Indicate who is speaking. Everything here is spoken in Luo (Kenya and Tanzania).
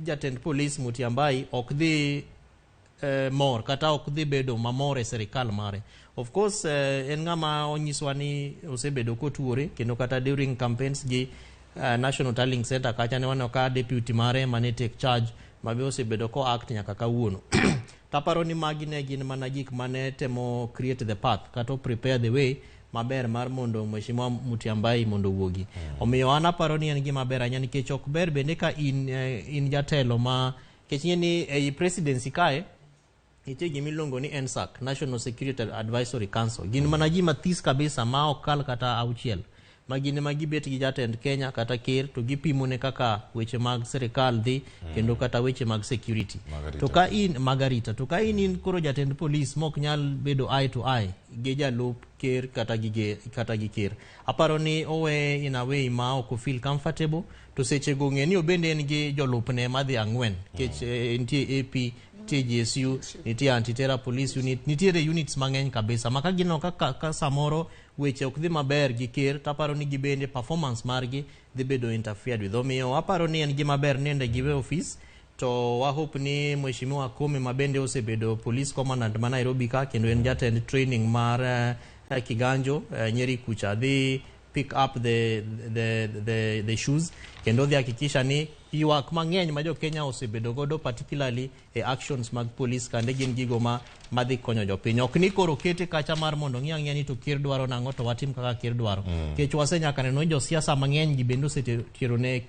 Speaker 1: jatend polis Mutyambai ok dhi mor kata ok dhi bedo mamor e sirikal mare. Of course en ng'ama onyiswa ni osebedo kotuore kendo kata during campaigns gi National Tallying Center kacha ne waneno ka deputy mare mane take charge mabe osebedo ko act nyaka kawuono. Taparo ni magi ne gin mana gik mane temo create the path kata prepare the way maber mar mondo Mheshimiwa Mutyambai mondo owuogi. Omiyo an aparo ni en gima ber ahinya nikech ok ber bende ka in, in jatelo ma nikech ing'e ni ei presidency kae nitie gima iluongo ni NSAC, National Security Advisory Council. Gin mana ji mathis kabisa ma ok kal kata auchiel ma gin ema gibet gi jatend Kenya kata ker to gipimone kaka weche mag sirikal dhi kendo kata weche mag security.
Speaker 2: Mag arita.
Speaker 1: To ka in mag arita to ka in in koro jatend polis mok nyal bedo eye to eye gi jalup ker kata gi kata gi ker aparo ni owe in a way ma ok feel comfortable to seche go ng'e ni obende en gi jolupne madhi ang'wen nikech nitie AP nitie GSU nitie anti-terror police unit nitiere units mang'eny kabisa ma ka gineno ka, ka samoro weche ok dhi maber gi ker taparo ni gibende performance margi dhi bedo interfered with omiyo aparo ni en gima ber nende giwe ofis to wa hope ni Mheshimiwa Koome ma bende osebedo police commandant ma Nairobi ka kendo en jatend training mar Kiganjo Nyeri kucha dhi pick up the shoes kendo dhi hakikisha ni ywak mang'eny ma jo Kenya osebedo godo particularly e actions mag police kande gin gigo ma madhi konyo jopiny ok ni koro kete kacha mar mondo ng'i ang'iya ni to ker dwaro nang'o to watim kaka ker dwaro nikech wasenyaka neno ni josiasa mang'eny gi bende osetero ne